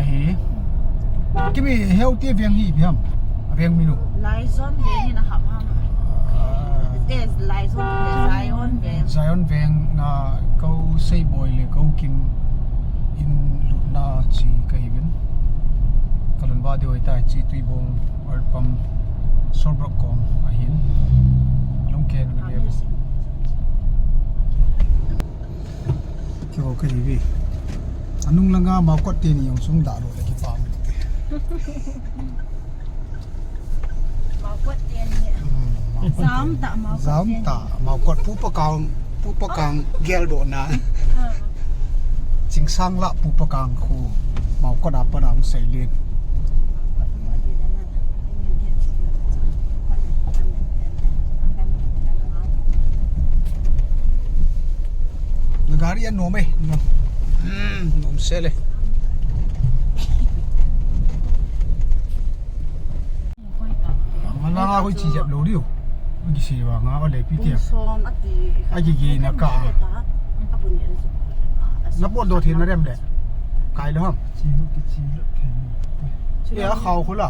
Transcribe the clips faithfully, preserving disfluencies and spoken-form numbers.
Hi. Kibi heutei veng hi ipi ham. Aveng min u. Laizon veng in aham ham. Ah. Yes, Laizon veng, Zion veng. Zion veng na Kou Seiboi le Kou Kim in lutna chi kahi uvin. Kalung va deu ahitai chi Tuibong oil pump Solbrook kong ahin. Alung ken na be. Keiho kahi uve. Anung langa Maokot teni jong sung dalou le kipah. Maokot teni. Hmm, Maokot teni. Jam tah Maokot teni. Jam tah Maokot Pu Pakang, Pu Pakang geldohna. Ah. Chingsang lah Pu Pakang khu Maokot a pat a hung seilen. Na gari anom e, nom. Hmm, nom sel e. Mana nga koi chi jep lou diu. Kisi vanga ole pi tia. Pung som ati. Agi gi na ka. Abun ni. Na bol do thei na rem le. Kai lo ham. Chi lo ki chi lo thei. E a khau khu la.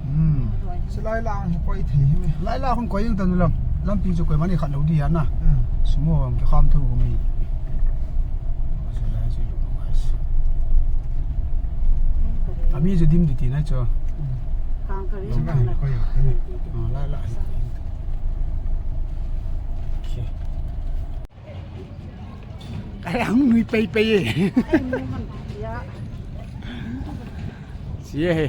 Hmm. Silai lang koi thei hi me. Lai la khun koi jeng tan lam. Lampi chu koi mani khat lou di ana. Hmm. Sumo ang ki kham thu ko mi. Silai chi lo guys. Ami chu dim di ti na chu. Hmm. Kang kari. Silai koi. Ah, lai la. Okay. Kaya ang nui pei pei e. Siya he.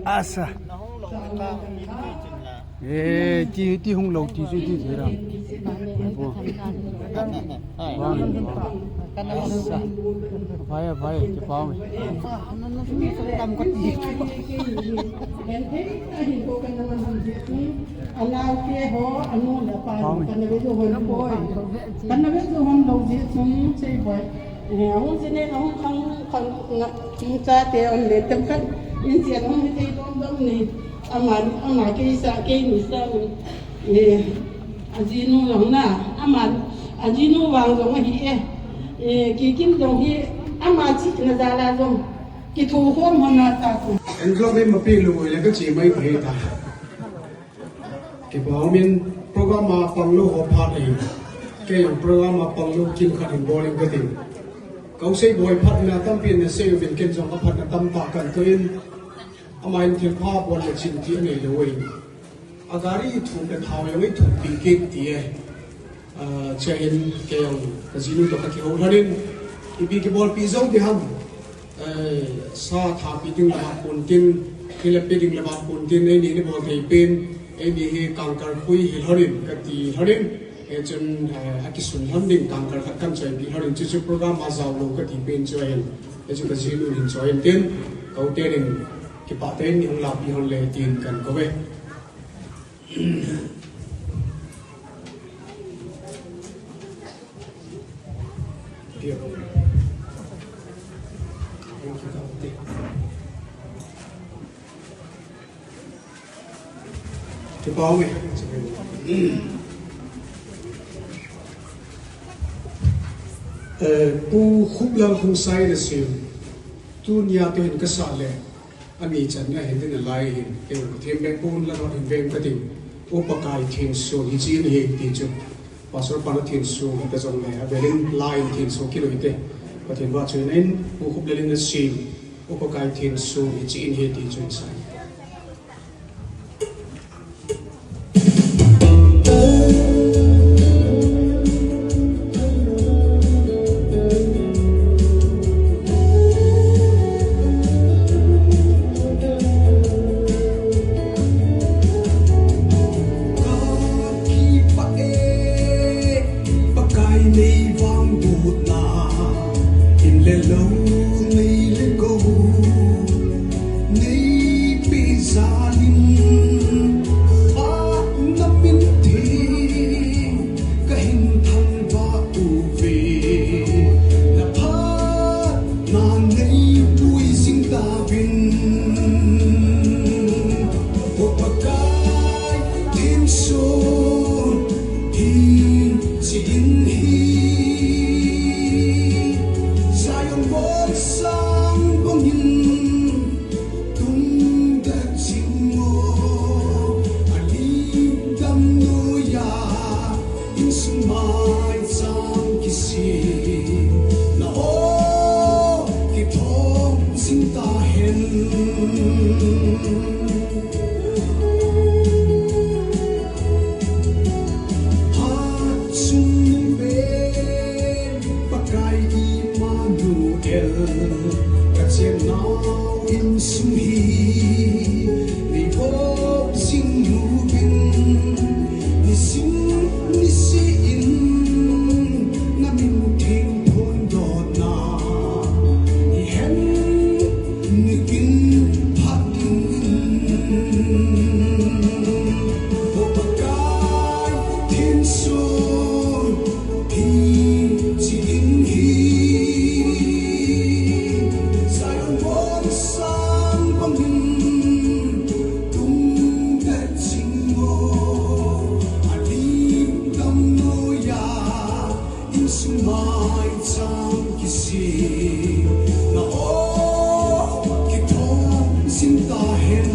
Asa. Eh, ti, ti hung lou, ti, ti, ti, ti ra. Bo. Asa. Phai, phai, kipah e. Pau e. Kana ve jo hon lou jeh chun, Seiboi. Eh, ahung jine, ahung khang, khang, nga, chate on le tem khat. In chen hung ni tei dom dom ni. Ama, ama kei sa, kei ni sa ni. Eh, ajinu jong na. Ama, ajinu vang jong ahi e. Eh, Kikim jong hi, ama chi na jal a jong. Kithu khom hon na ta ko. Envelope ma pe lou le ka chi mai phe ta. Kipah umin program a pang lou ho phat ahi. Kei jong program a pang lou kin khat in bol in kating. Kou Seiboi phatna tampi na sei uvin ken jong aphatna tamtah kan toh in. Ama in thil pha bol le chin ti anei lou e. A gari thum le thao jong i thum pi kit ti e. Ah, chia hin kei jong ka jinu toh ka kihou lhonin, ipi kibolpi jou ding ham. Eh, sa thapi ding le vang pon tin, thil ape ding le vang pon tin, eini ni bol thei pen, eini hi kangkal khui hi lhonin, ka ti lhonin, eh, chun, eh, akisun lhon ding kangkal khat kan choipi lhonin, chu chu program a jao lou ka ti pen chu ahin, eh, chu ka jinu hin choi in tin, kou tenin kipah tein hung lapi lhon le tin kan kou ve. Kipah e. Eh, Pu Khuplal Khongsai na sim. Tunia toh hin ka sah le. Ani channa hin tin alai hin, kei Pathen beng pon la hin veng ka ting. U Pakai thenso hi chi in hi ti chu. Pastor pa na thenso hi ta jong le, avelin la in thenso kilo hi te. Pathen va chu in, Pu Khuplal in na sim. U Pakai thenso hi chi in hi ti chu in sai. Pakai nei vang butna, in le lo nei le go. Nei pe jalin, phatna min theng, ka hin thangvah uve. Na phatna nei pui jing ta Ka chennau insung hi nei vop jing uvin, nisim niseh in na min theng phongdohna nei hen, nei kin phat dingin. O Pakai, themsun, hiche in hi Zion bonsang bangin tungdeh jing o, alim damnoiya insung maicham kisem na o, kithong jing tahen.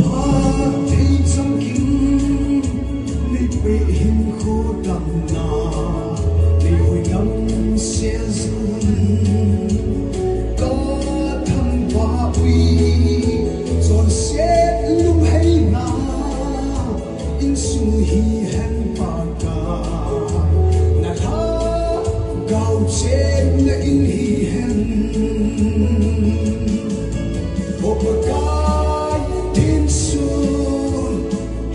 Phatthei chamkim nei peh hinkho damna, nei huhhingna sel jing un. Ka thangvah ui, chonset lungheina insung hihen Pakai, na lhagao chenna in hihen. O Pakai, themsun,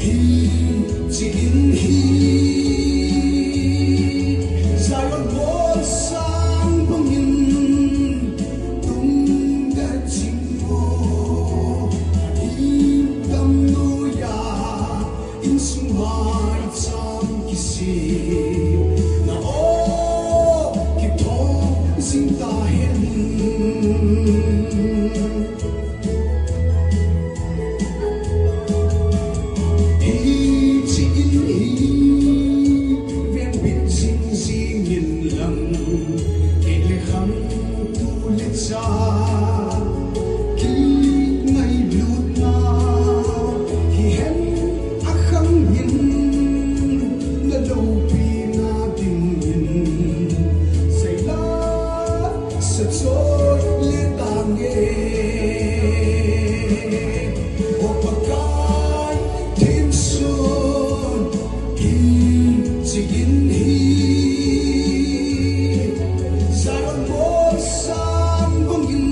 hiche in hi Zion bonsang bangin tungdeh jing o, alim damnoiya insung maicham kisem na o, kithong jing tahen. Hiche in hi vengbit jing jing in lang, keh le khang tu le cha kingailut na hihen, akhang in na loupina dingin sei la sa choi le tange. O Pakai, themsun, hiche in hi Zion bonsang bangin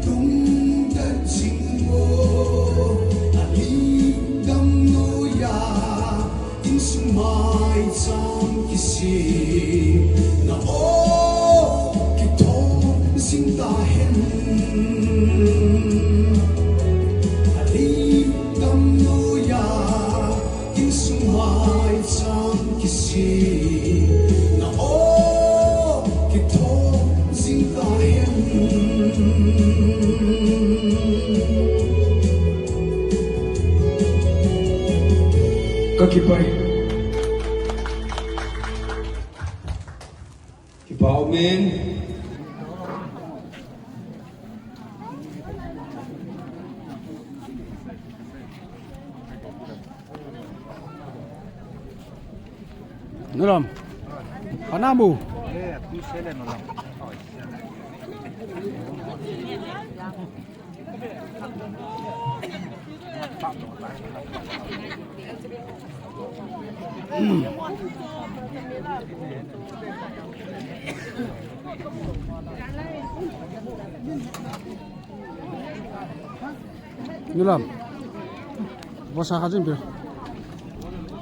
tungdeh jing o, alim damnoiya insung maicham kisem na o, kithong jing tahen. Alim damnoiya insung maicham kisem na o, kithong jing tahen. Ka kipah e. Kipah e, amen. Nulam. Panamu. Nulam. Vosa kha jin pe.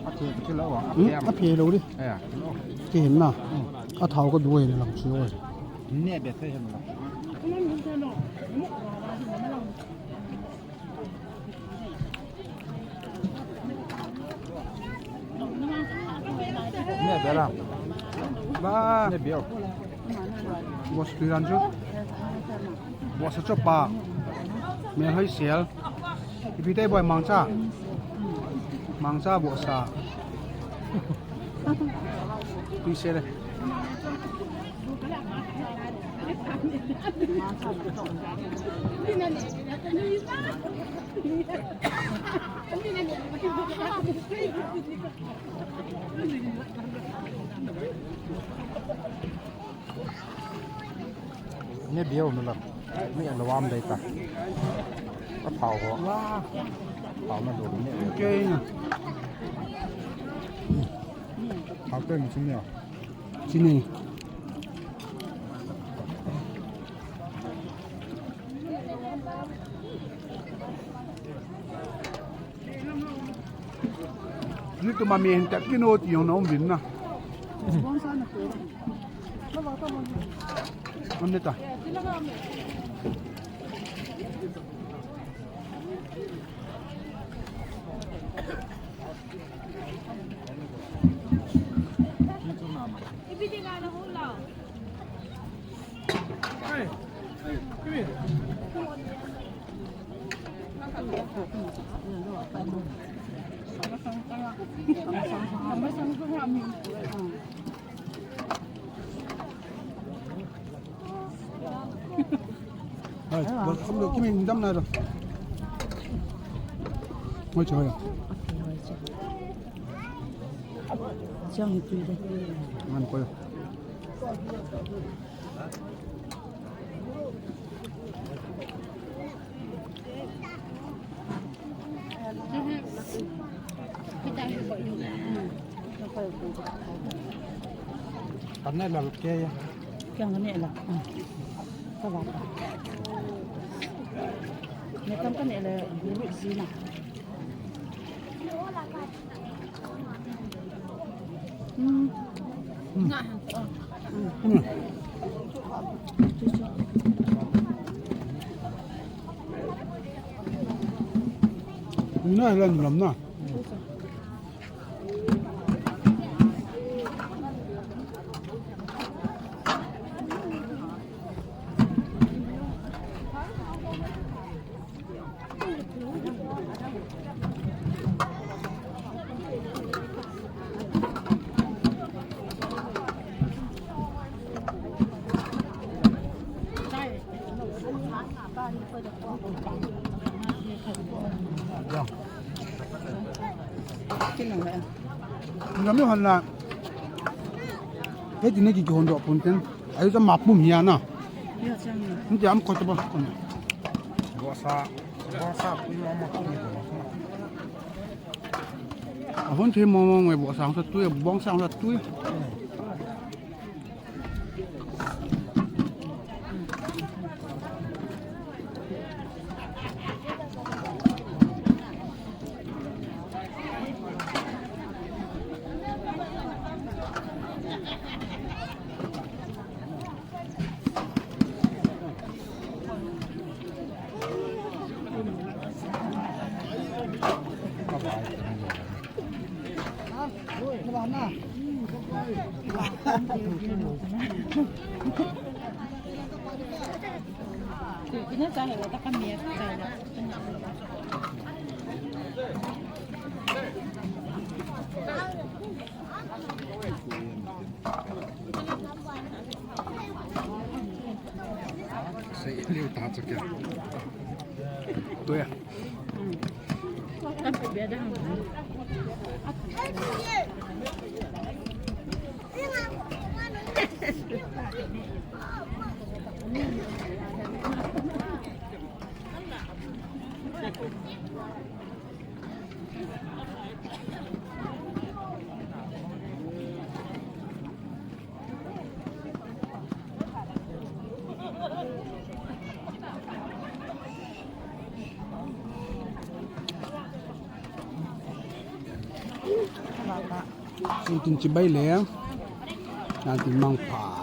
A phe, a phe lo a. Hmm? A phe lo di. Ya. Ti hin na. Hmm. A thao ka du hin lam chu oi. Ne be the hin na. Ne be la. Ba. Ne be. Vosa tu ran chu. Vosa chu pa. Mel hoi sel. Ipi te boi mangcha. Mangcha vosa. Tui sel le. Ne biau na la. Ne la wam dai ta. Ka phao ho. Phao na do ne. Okay na. Phao te ni chini. Chini. Ni tu ma mi hen tak kino ti yong na um vin na. Am ne ta. Hai, bos, kamu kimi dam na ro. Ngoi choi. Chang tu de. Ngan ko. Kan ne la ke ya. Kan ne la. Ka ba. Ne kan kan ne la. Zina. Na hilan lam na. Ngam yo han la. Hei ti ne ki hon do pun ten. Ayu sa mapum hiya na. Nti am ko to ba. Bosa, bosa, pui mama. Ahon the mama ngai bosa sa tui, bong sa tui. Sei liu ta chu kya. Tu ya. Tin chibai le. Tin mangpha.